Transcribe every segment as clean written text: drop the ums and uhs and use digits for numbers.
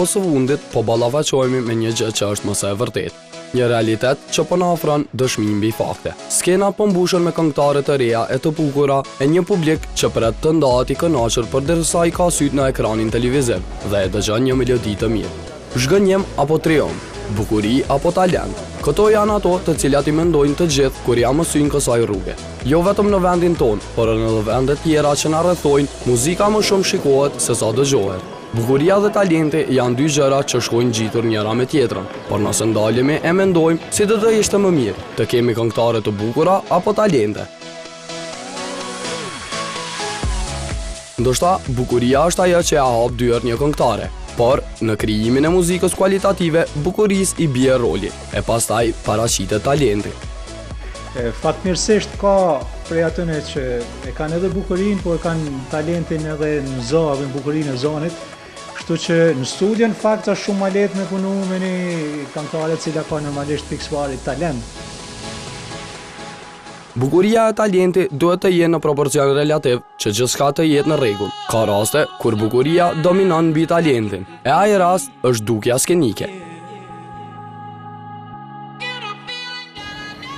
Po së fundit po ballafaqohemi me një gjë që është më se e vërtetë. Një realitet që po na ofron dëshmi mbi fakte. Skena po mbushen me këngëtare të reja e të bukura e një publik që pret të ndahet i kënaqur përderisa i ka sytë në ekranin televiziv dhe e dëgjon një melodi të mirë. Zhgënjim apo triumf, bukuri apo talent, këto janë ato të cilat i mendojnë të gjithë kur ia mësyjnë kësaj rruge. Jo vetëm në vendin tonë, por edhe në vende tjera që na rrethojnë, muzika më shumë shikohet sesa dëgjohet. Bukuria dhe talenti janë dy gjëra që shkojnë ngjitur njëra me tjetrën, por nëse ndalemi e mendojmë si do të ishte më mirë, të kemi këngëtare të bukura apo talente? Ndoshta bukuria është ajo që ia hap dyert një këngëtare, por në krijimin e muzikës kualitative bukurisë i bie roli, e pastaj paraqitet talenti. Fatmirësisht ka prej atyne që e kanë edhe bukurinë, po e kanë talentin edhe në zë edhe në bukurinë e zonit, kështu që në studio në fakt është shumë ma lehtë me punu me një këngëtare e cila ka normalisht pikësëpari talent. Bukuria e talenti duhet të jenë në proporcion relativ që gjithçka të jetë në rregull. Ka raste kur bukuria dominon mbi talentin, e ai rast është dukja skenike.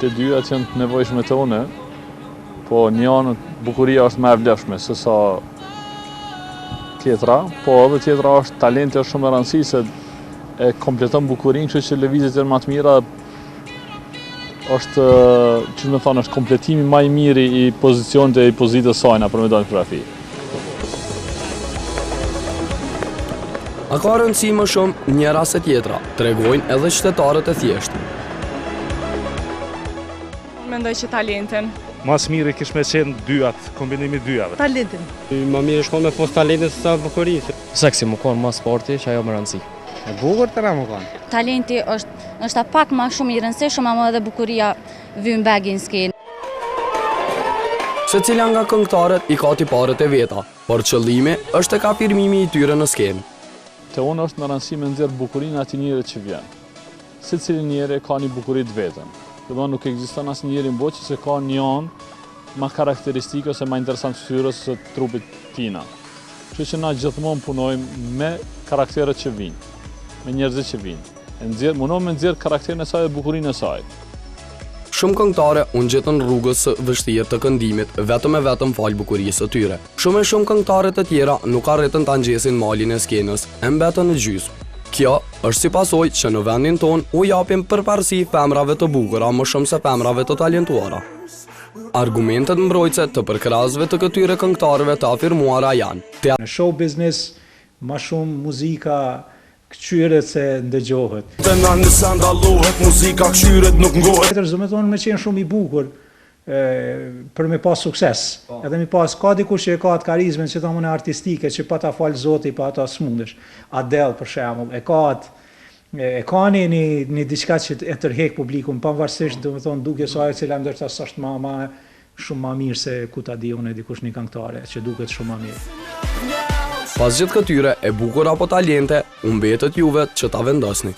Të dyjat janë të nevojshme te unë, po një anë bukuria është më e vlefshme se sa tjetra, po edhe tjetra është talenti është shumë e rëndësi se e kompleton bukurinë, kështu që lëvizjet janë më të mira është, që me thonë, është kompletimi ma i miri i pozicionit e i pozitës sajna për me dalë në fotografi. A ka rëndësi më shumë njëra se tjetra, tregojnë edhe qytetarët e thjeshtë. Unë mendoj që talentin. Ma së miri kish me qenë dyjat, kombinimi dyjave. Talentin. Ma mirë shkon me pos talentin se sa bukurinë. Seksi me konë ma s'pari, që ajo me rëndësi. E bukur të me konë. Talenti është ndoshta pak ma shumë i rëndësishëm, ama edhe bukuria vyn beg në skenë. Secila nga këngëtaret i ka tiparet e veta, por qëllimi është tek afirmimi i tyre në skenë. Te unë është me rëndësi me nxjerr bukurinë e atij njerit që vjen. Secili njeri ka një bukuri të vetën. Domethënë nuk ekziston asnjë njeri në botë që s'e ka një anë ma karakteristike ose ma interesant të fytyrës ose trupit tina. Kështu që na gjithmonë punojmë me karakteret që vijnë, me njerëzit që vijnë. E nxjerr, mundohem me nxjerr karakterin e saj dhe bukurinë e saj. Shumë këngëtare u ngjitën rrugës së vështirë të këndimit vetëm e vetëm falë bukurisë së tyre. Shumë e shumë këngëtare të tjera nuk arritën ta ngjesin malin e skenës e mbetën në gjysmë. Kjo është si pasojë që në vendin tonë u japim përparësi femrave të bukura më shumë se femrave të talentuara. Argumentet mbrojtëse të përkrahësve të këtyre këngëtarëve të afirmuara janë. Në show business ma shumë muzika Kqyret se ndëgjohet. Te na nëse ndalohet muzika kqyret nuk ngohet. Tjetër s'do me thonë me qenë shumë i bukur për me pas sukses. Edhe me pas ka dikush që e ka atë karizmën që thonë artistike që pa ta fal Zoti pa ata s'mundesh. Adele për shembull e ka atë e ka një një një diçka që e tërheq publikun pavarësisht do të thonë dukjes saj e cila ndoshta s'është ma ma Shumë ma mirë se ku ta di unë dikush një këngëtare që duket shumë ma mirë. Pas gjithë këtyre, e bukur apo talente, u mbetet juve që ta vendosni.